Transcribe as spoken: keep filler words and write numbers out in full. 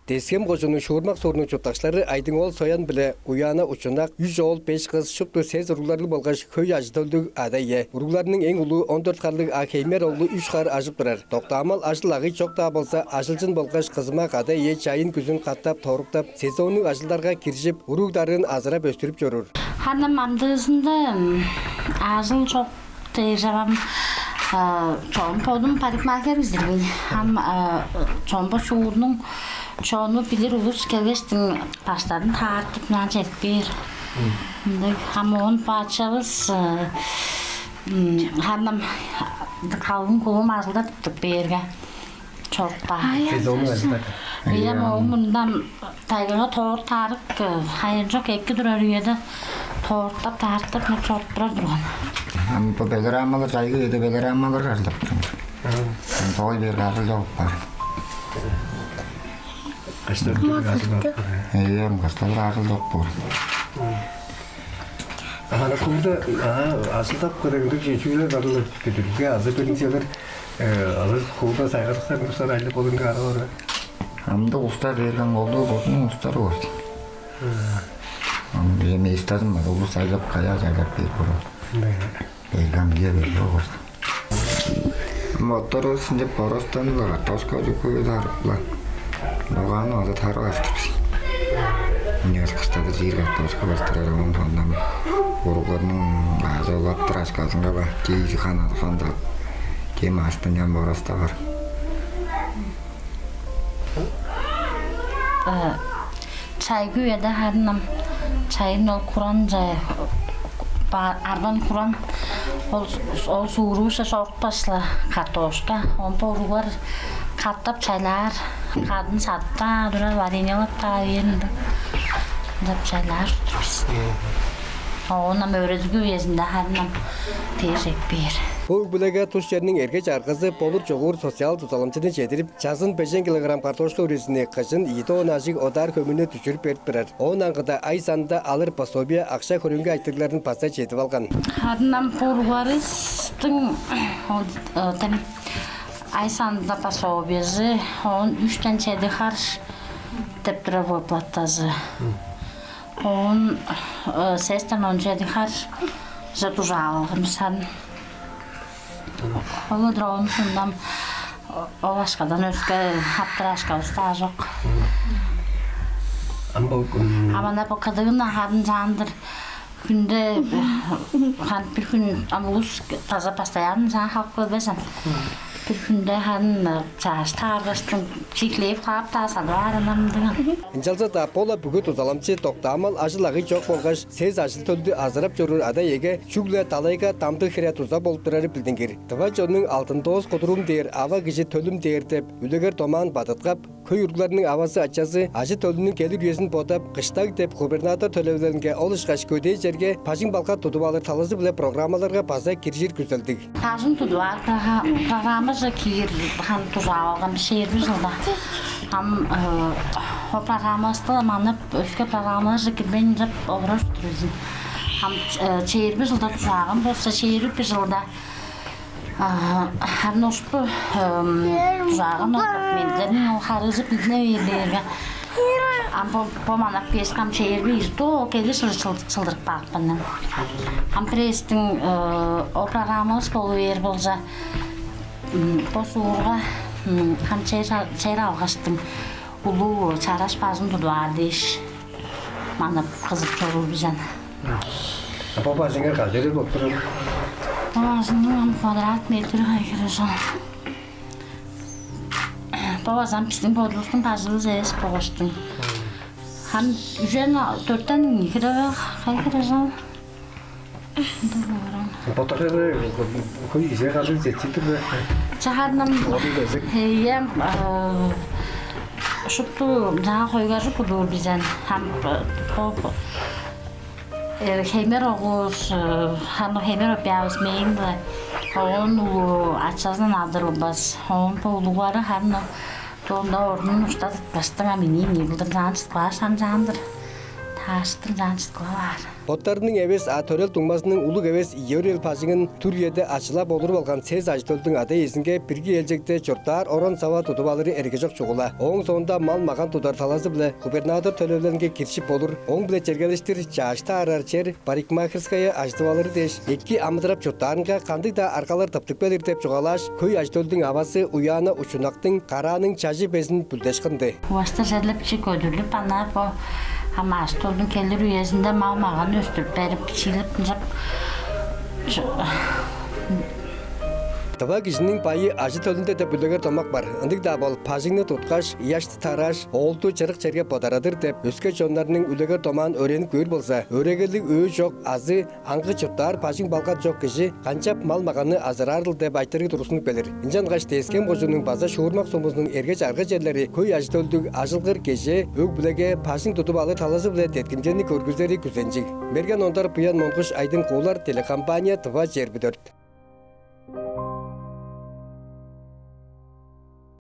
Тес-Хем кожууннуң Шуурмак суурнуң чурттакчылары Айдың-оол Соян биле Уяна Учунак, үш оол, беш кыс, шупту сес уругларлыг болгаш хөй ажы-төлдүг ада-ие. Уругларының эң улуу он дөрт харлыг, а хеймер оглу үш хар ажып турар. Доктаамал ажыл-агый чок-даа болза, ажылчын болгаш кызымак ада-ие чайын-күзүн катап торуктап, сезоннуг ажылдарга киржип, уруг-дарыын азырап өстүрүп чоруур. Харын ам амдыызында, м, ажыл чок дээр чавам, а, чогум бодум парикмахер кижи-дир мен. Ам, а, чогум бо суурнуң чону билир улус келгештиң баштарын таартып, мынчаар чедип кээр. Ындыг. Ам оон бачавыс, а, м, харын ам калын кулум ажылдадыптыг бээрге. Чорупкан. Сезоннуг ажылдар. Ийе, ам ооң мурнунда тайгага тоор таарып, хайын чок эки турар үеде тоортап, таартып, мынча чоруп турар турган. Ам бо пилорамалар, чайгы үеде пилорамалар ажылдап турар. Ам тоой бээр ажыл чок баар. Кыштар бир ажыл бар. Ийе, ам кыштар бир ажыл чок боор. Ана хууда, а, ажылдап көреңдиг чечүүлер бар-ла, бүдүрүлге азы биринчелер, э, азы хууда сайгарыктар, улустар айлап болуңга ара бара. Амдык улустар берген болду, бодунуң улустары бар. Ам бизим эстадым бар, улус айлап, каяа айлап берип бара. Берген бие берип бара. Мотору сынчып, боростан-ла, картошка чүкү тарып-ла. Ногааны ода тарып артып. Университетте жиир картошка бастырар, оон сондан уругларның баазы улаптыр ашказынга-ла, киизи хан алган-даа, кем астынчан бораста бар. Чайгы үеде харын ам чайын ол куран чай, арбан куран, ол, ол суурувусче чорупкаш-ла картошка, оон бо уруглар катап чайлаар, кадын садып-даа турар, вареньелап-даа бээр ындыг. Ындыг чайлаар турар бис. Оон ам өөредилге үезинде харын ам дээш экпээр. Бо өг-бүлеге тус черниң эрге-чагыргазы болур-чогуур социал дузаламчыны чедирип, чазын бежен килограмм картошка үрезини, кыжын ийи тонна ажыг одаар хөмүнү дүжүрүп берип турар. Оон аңгыда ай санында алыр пособие, акша-хөреңги айтырыгларын база чедип алган. Харын ам бо уругларывыстың ол, э, тем, ай санында пособиези, оон үштен чеди хар деп турар выплатазы. Оон, э, сестен он чеди хар за дужаалган сан. Ол-ла дроонусундан ол акшадан өске хаптыр акшавыс-даа чок. Ам бо, м, ам ана бо кыдыын харын чаандыр хүнде, э, хан бир хүн ам улус база постоянно чаа халып келбес ам. Бир хүнде харын, э, чааш тааргаштың чиглээп каап-даа садып аарыннарым дыган. Ынчалза-даа бо-ла бүгү дузаламчы доктаамал ажыл-агый чок болгаш, сес ажыл-төлдү азырап чоруур ада-иеге чүгле далайга дамдыг хире дуза болуп турары билдингир. Тыва чоннуң «Алдын доос кудуруум дээр, ава кижи төлүм дээр» деп үлегер домаан бадыткап, хөй уругларның авазы-ачазы ажы-төлүнүң келир үезин бодап, «Кыштаг» деп губернатор төлевилелинге, ол ышкаш көдээ черге бажың-балгат тудуп алыр талазы-биле программаларга база киржир күзелдиг. Бажың тудуп алыр прога-, программаже киир харын дужаап алган бис чээрби чылда. Ам, э, ол программавысты манап, өске программаларже кирбейн деп олурар-дыр бис. Ам, э, чээрби чылда дужааган болза, чээрби бир чылда, а, харын ошпу, эм, дужааган ол документилерин ол харыызы билдине бээр дээрге. Ам бо, бо манап кээш, ам чээрби ийи чылда, ол келир чылы чыл-, чылдырып каапкан мен. Ам бирээзиниң, э, ол программавыс болу бээр болза, м, бо суурга, м, ам чер, чер алгаштың улуг чараш бажың тудуп аар дээш, манап кызып чоруур бис ам. А бо бажыңар кажы хире болуп турар? Бо бажыңның ам квадрат метри кайы хире чыл? Бо база ам бистиң бодувустуң бажывыс эвес болгаштың. Ам үжен дөртен хире бе, кайы хире чыл? Ындыг боор ам. Ботакайга хөй кижи кады четтиг-дир бе? Чаа, харын ам. Оду кезек. Ийе, а, шупту чаа хойгажып кудуур бис ам. Ам, э, бо, э, хеймер оглувус, э, харын хеймер опиявыс мээң-биле, оон улуу ачазындан адырылбас. Оон бо улуглары харын ам донда орнун уштадыпкаштың, ам мени ийи кылдыр чаан чыткаш, ам чаандыр Аштын жанчыткылаар. Боттарының эвес, а төрел дуңмазының улуг эвес йөрел бажыңын түр үеде ачылап олуруп алган сес ажы-төлдүң ада-иезинге бирги ээлчегде чурттаар оран-сава тудуп алыры эргежок чугула. Ооң соонда мал-маган тудар талазы-биле губернатор төлевилелинге киржип болур. Ооң-биле чергелештир чаашта аарар чер, парикмахерская ажыдып алыры дээш, эки амыдырап чурттаарынга кандыг-даа аргалар тыптып келир деп чугаалааш, хөй ажы-төлдүң авазы Уяна Учунактың карааның чажы безин бүлдеш кынды. Уаста черлепчи көдүрлүп, ана бо хамааш толдуң келир үезинде мал-маган өстүрүп берип, чиилип ынчап. Тыва кижиниң байы ажы-төлүнде деп үлегер домак бар. Ындыг-даа бол, бажыңны туткаш, ыяшты тарааш, оолду чырык черге бодарадыр деп өске чоннарның үлегер домаан өөренип көөр болза, өөрегелиг өө чок азы аңгы чурттаар бажың-балгат чок кижи канчап мал-маганны азыраарлыл деп айтырыг тургустунуп келир. Ынчангаш Тес-Хем кожууннуң база Шуурмак сумузунуң эрге-чагырга черлери хөй ажы-төлдүг, ажылгыр, кежээ, өг-бүлеге бажың тудуп алыр талазы-биле деткимчени көргүзери күзенчиг. Мерген Ондар, Буян Монгуш, Айдың Куулар, телекомпания «Тыва чээрби дөрт».